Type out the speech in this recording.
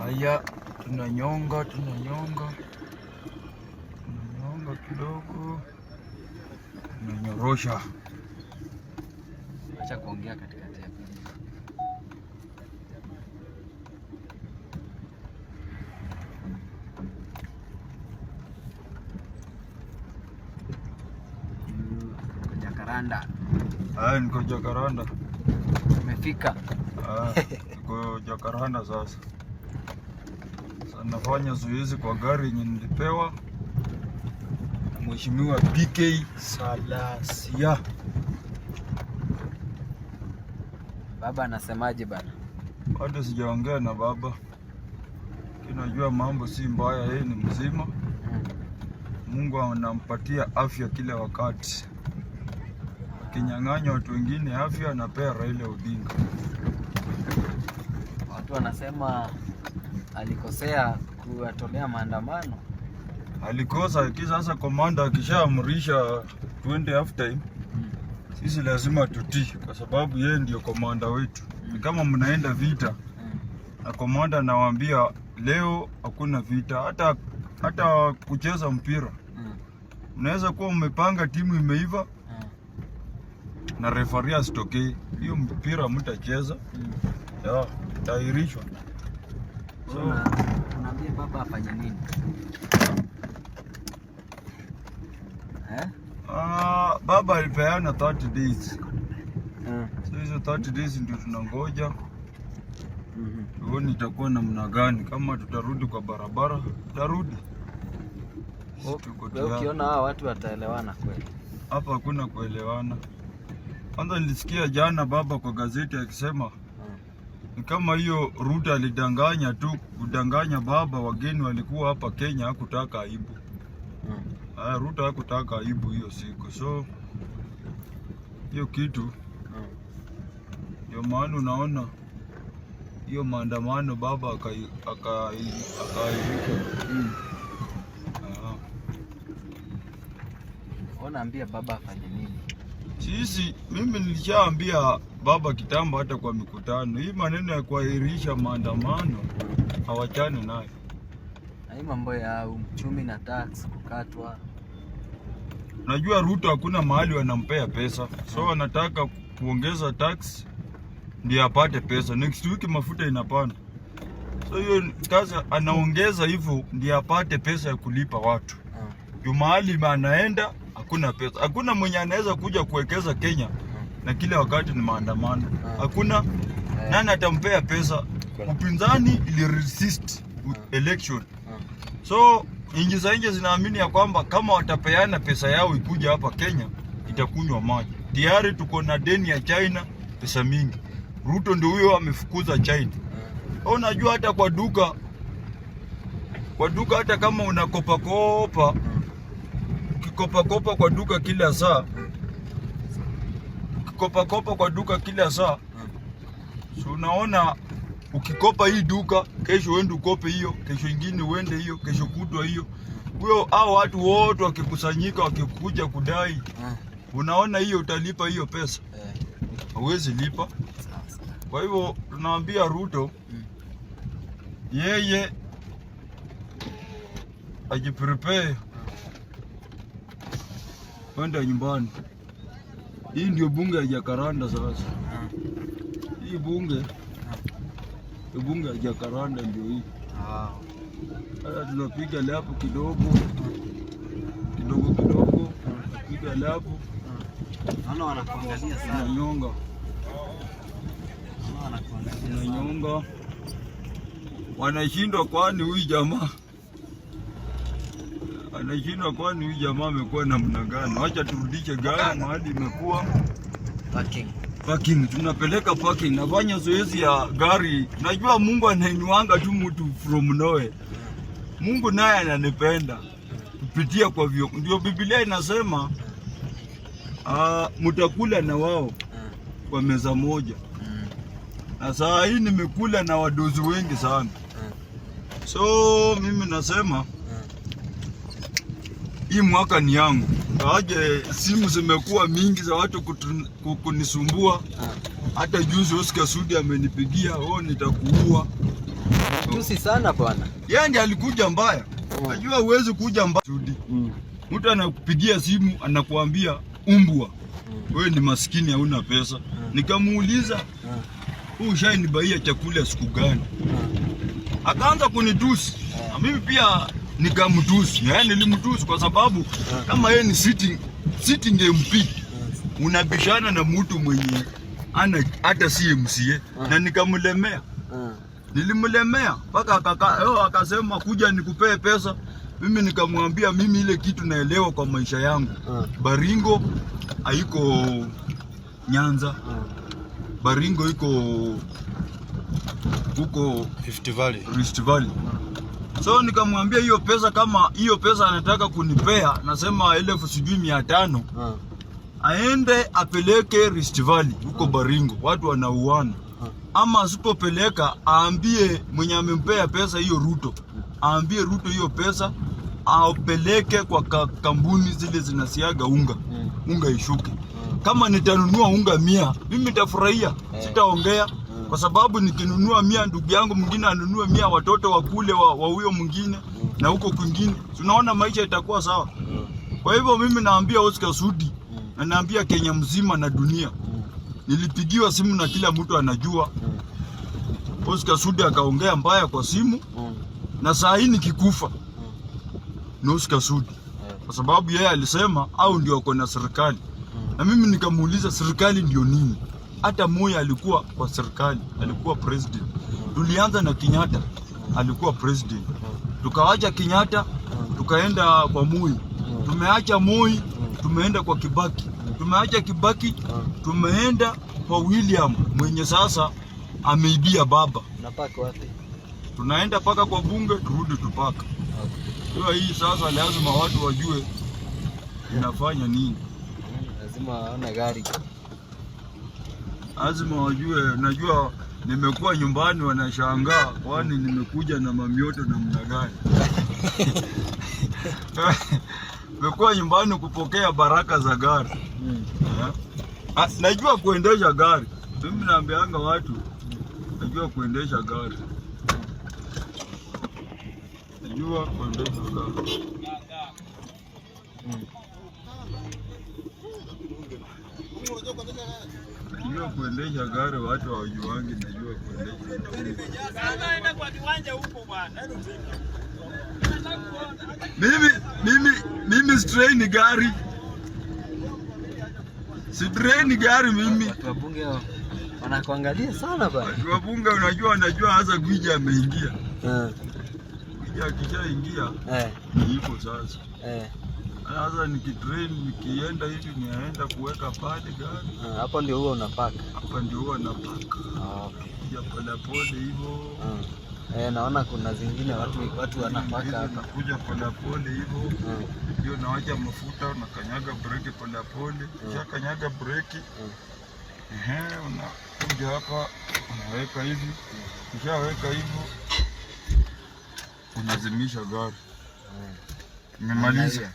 Haya, tunanyonga tunanyonga tunanyonga kidogo, tunanyorosha. Acha kuongea katikati ya video. Jacaranda. Haya, niko Jacaranda. Umefika? Ah, niko Jacaranda sasa. Sasa nafanya zoezi kwa gari yenye nilipewa na Mheshimiwa PK Salasia. Baba anasemaje bana? Bado sijaongea na baba, lakini najua mambo si mbaya, yeye ni mzima. Mungu anampatia afya kila wakati. Akinyang'anya watu wengine afya, anapea Raila Odinga. Watu wanasema alikosea kuwatolea maandamano. Alikosa, lakini sasa komanda akishaamrisha tuende half time, sisi lazima tutii, kwa sababu yeye ndio komanda wetu. Ni kama mnaenda vita na komanda anawaambia leo hakuna vita, hata kucheza mpira mnaweza kuwa mmepanga timu imeiva na referee asitokee, hiyo mpira mtacheza ya itaahirishwa. So Unaambia baba afanye nini? Eh? Baba alipeana 30 days. So hizo 30 days ndio tunangoja tuone itakuwa namna gani, kama tutarudi kwa barabara tutarudi. Sisi tuko Wewe tayari. ukiona hawa watu wataelewana kweli? Hapa hakuna kuelewana. Kwanza nilisikia jana baba kwa gazeti akisema ni kama hiyo Ruto alidanganya tu, kudanganya baba. Wageni walikuwa hapa Kenya, hakutaka aibu. Haya, Ruto hakutaka aibu hiyo siku, so hiyo kitu ndio maana unaona hiyo maandamano baba akaahirisha. Ah. Unaambia baba afanye nini? Sisi, mimi nilishaambia baba kitambo, hata kwa mikutano hii maneno ya kuahirisha maandamano hawachane nayo. Na hii mambo ya uchumi na tax kukatwa. Najua Ruto hakuna mahali wanampea pesa, so anataka kuongeza tax ndio apate pesa. Next week mafuta inapanda, so hiyo kazi anaongeza hivyo ndio apate pesa ya kulipa watu. Juu mahali anaenda hakuna pesa, hakuna mwenye anaweza kuja kuwekeza Kenya na kila wakati ni maandamano, hakuna nani atampea pesa. Upinzani ili resist election, so nchi za nje zinaamini ya kwamba kama watapeana pesa yao ikuja hapa Kenya itakunywa maji. Tayari tuko na deni ya China pesa mingi. Ruto ndio huyo amefukuza China. Unajua hata kwa duka hata kama unakopa kopa, ukikopa kopa kwa duka kila saa, ukikopa kopa kwa duka kila saa, so unaona ukikopa hii duka, kesho uende ukope hiyo, kesho ingine uende hiyo, kesho kutwa hiyo. Huyo hao watu wote wakikusanyika wakikuja kudai, unaona hiyo utalipa hiyo pesa? Hauwezi lipa. Kwa hivyo tunaambia Ruto yeye ajiprepare kwenda nyumbani. Hii ndio bunge ya Jacaranda sasa. Hii bunge, hii bunge ya Jacaranda ndio hii. Sasa tunapiga lap kidogo kidogo kidogo, tunapiga lap. Naona wanakuangalia sana. Tunanyonga, Naona wanakuangalia sana. Tunanyonga, wanashindwa, kwani huyu jamaa anashindwa, kwani huyu jamaa amekuwa namna gani? Wacha turudishe gari mahali imekuwa Parking. Parking, tunapeleka parking. Nafanya zoezi ya gari. Najua Mungu anainuanga tu mtu from nowhere. Mungu naye ananipenda kupitia kwa vyo. Ndio Biblia inasema mtakula na wao kwa meza moja. Na saa hii nimekula na wadozi wengi sana. So mimi nasema hii mwaka ni yangu. Aje simu zimekuwa mingi za watu kunisumbua. Hata juzi Oscar Sudi amenipigia, "Oh, nitakuua." Tusi sana bwana. Yeye ndiye alikuja mbaya. Najua huwezi kuja mbaya. Sudi. Mtu anakupigia simu anakuambia umbwa, wewe ni maskini hauna pesa. Nikamuuliza, wewe ushainibaia chakula siku gani? Akaanza kunitusi. Na mimi pia nikamtusi. Yaani nilimtusi kwa sababu kama yeye ni sitting MP, unabishana na mtu mwenye ana hata si MCA, na nikamlemea. Nilimlemea mpaka akasema kuja nikupee pesa. Mimi nikamwambia mimi ile kitu naelewa kwa maisha yangu. Baringo haiko Nyanza. Baringo iko huko Rift Valley. Rift Valley. So nikamwambia hiyo pesa, kama hiyo pesa anataka kunipea, nasema 500,000, aende apeleke Rift Valley huko Baringo, watu wanauana. Ama asipopeleka aambie mwenye amempea pesa hiyo Ruto, aambie Ruto hiyo pesa apeleke kwa kampuni zile zinasiaga unga, unga ishuke. Kama nitanunua unga 100, mimi nitafurahia, sitaongea kwa sababu nikinunua 100, ndugu yangu mwingine anunue 100, watoto wakule wa huyo mwingine na huko kwingine, tunaona maisha itakuwa sawa. Kwa hivyo mimi naambia Oscar Sudi na naambia Kenya mzima na dunia, nilipigiwa simu na kila mtu anajua. Oscar Sudi akaongea mbaya kwa simu, na saa hii nikikufa ni Oscar Sudi, kwa sababu yeye alisema au ndio ako na serikali, na mimi nikamuuliza serikali ndio nini? Hata Moi alikuwa kwa serikali, alikuwa president. Tulianza na Kenyatta, alikuwa president. Tukawacha Kenyatta, tukaenda kwa Moi. Tumeacha Moi, tumeenda kwa Kibaki. Tumeacha Kibaki, tumeenda kwa William mwenye sasa ameibia baba. Unapaka wapi? Tunaenda paka kwa bunge, turudi tupaka. Kwa hii sasa lazima watu wajue inafanya nini. Lazima waone gari. Lazima wajue. Najua nimekuwa nyumbani, wanashangaa kwani nimekuja na mamioto namna gani? Nimekuwa nyumbani kupokea baraka za gari. Eh? Ah, najua kuendesha gari. Mimi naambianga watu najua kuendesha gari. Najua kuendesha gari. Najua kuendesha gari, watu hawajuangi najua kuendesha gari. Mimi sitrain gari. Sitrain gari mimi. Watu wa bunge wanakuangalia sana bwana. Watu wa bunge unajua, najua hasa Gwiji ameingia. Gwiji akishaingia iko sasa. Sasa nikitrain nikienda hivi niaenda kuweka pale gari. Hapo ndio huwa unapaka. Hapa ndio huwa napaka. Okay. Kuja pole pole hivyo. Naona kuna zingine watu wanapaka Hizi hapa. Nakuja pole pole hivyo. Ndio nawacha mafuta, unakanyaga breki pole pole. Kisha kanyaga breki. Ehe, unakuja hapa unaweka hivi. Ukishaweka hivyo unazimisha gari. Nimemaliza.